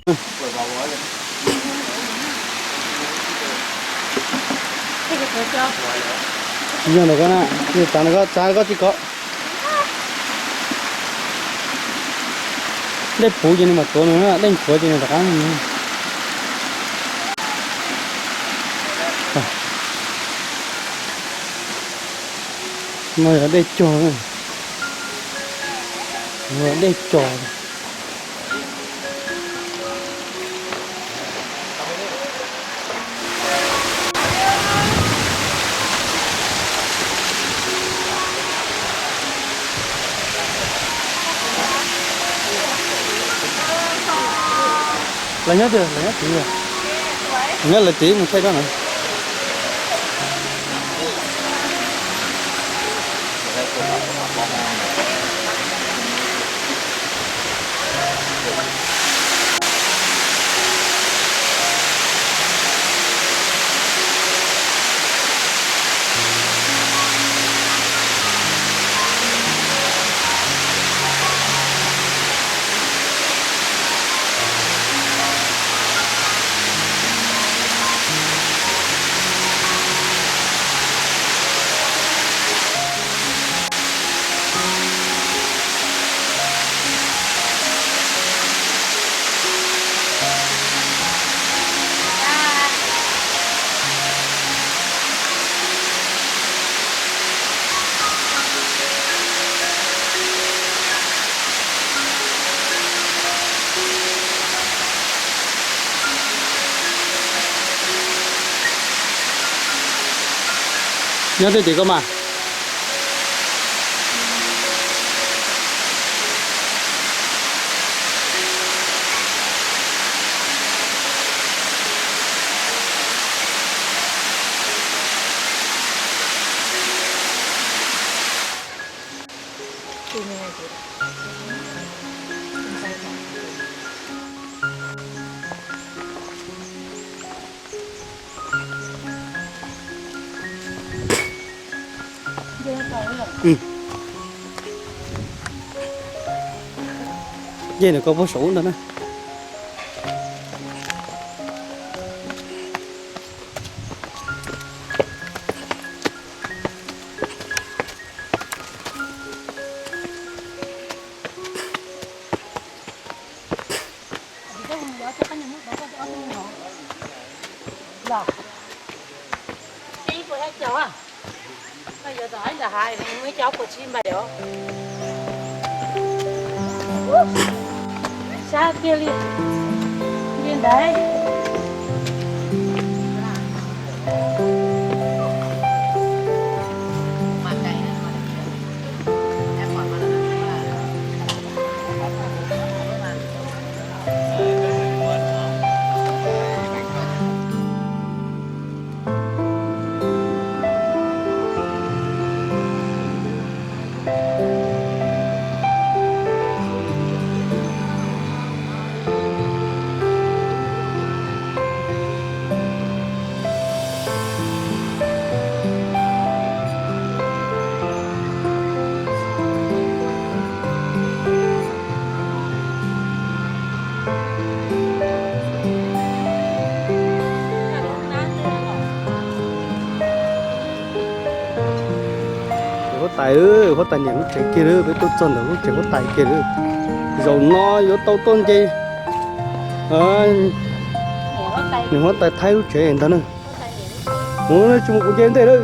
Tsis yog ntawm koj na, txav ntawm koj, txav ntawm koj tsis kov. Dej puv ces nws mam tuav nws, dej puv ces nws rov qab. No yog dej cog, dej cog. Lawv nyob twg? Lawv nyob tid, nyob lawv tid mus thaij rau na. Nyob twg tim koj mas? Yej ntawm koj puag saum ub ntag na. Sab tiag li. Li ntawd. Huab tais, huab tais niam lub tsev kiag lawm, peb tuaj txog ntawm lub tsev huab tais kiag lawm. Zaum no yuav tau tuaj nce niam huab tais Thaib lub tsev ntag na. Ua tsis mus kuv nce ntej lawm.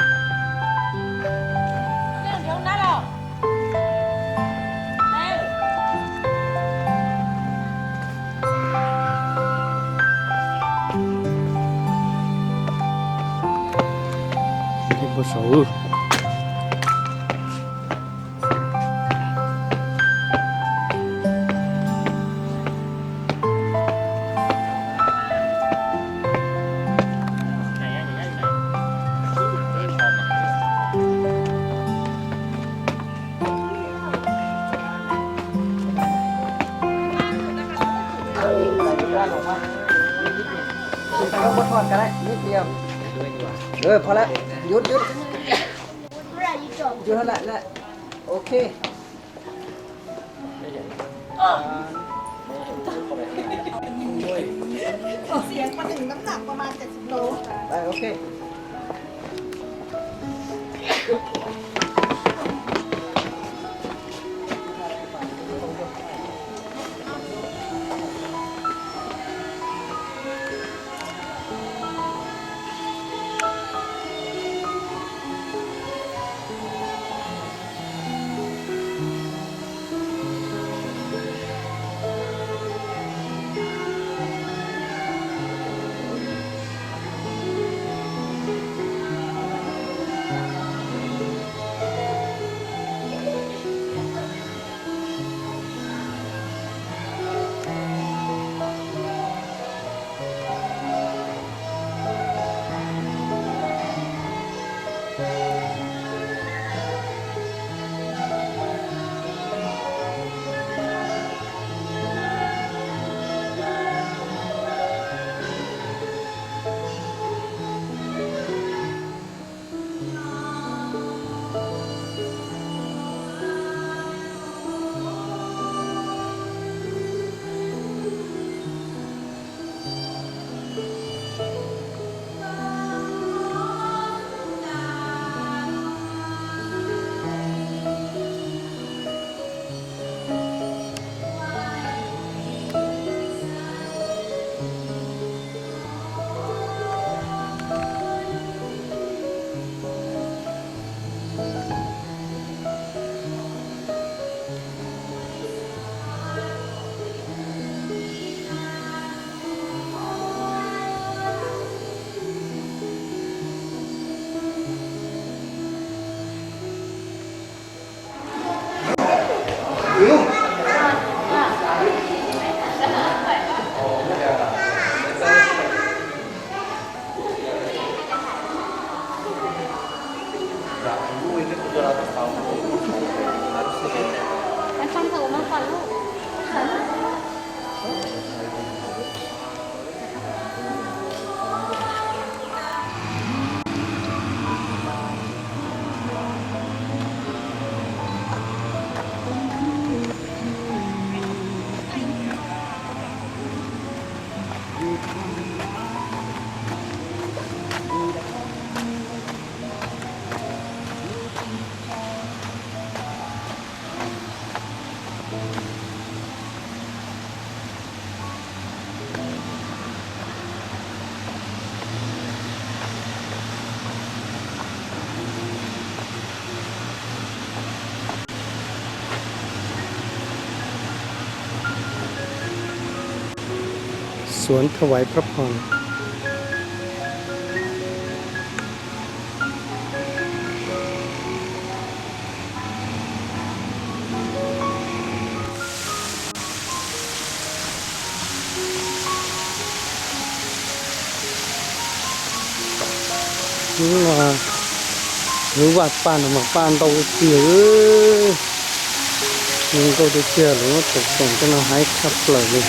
Pho lawm, yus yus yus lawm lawm. Ok. เสียงประหนึ่งน้ำหนักประมาณเจ็ดสิบโล สวนถวายพระพร Hnub no lub vaj paj no mas paj ntau tiag, zoo nkauj tiag tiag, lawv muab tau txoom coj no haib tshaj plaws li.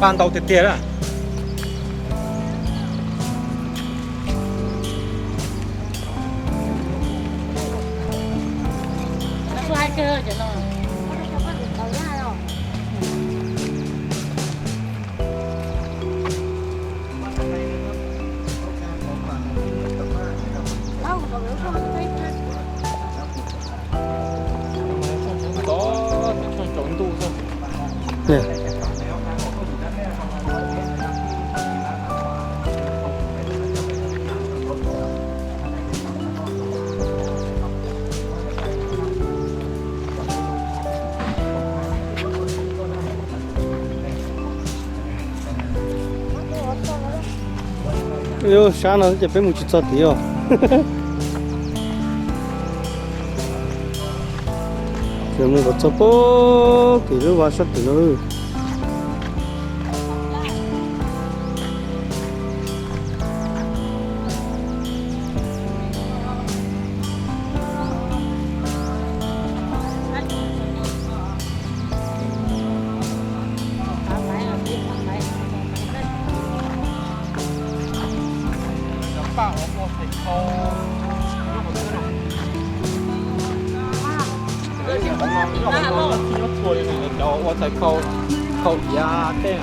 Paj ntau tiag tiag na. Sab no ces peb mus tsis txog tid os. Ces mus kom txog pem kev lub vaj sab tim no. Cov ua txhais khau, khau iav tej.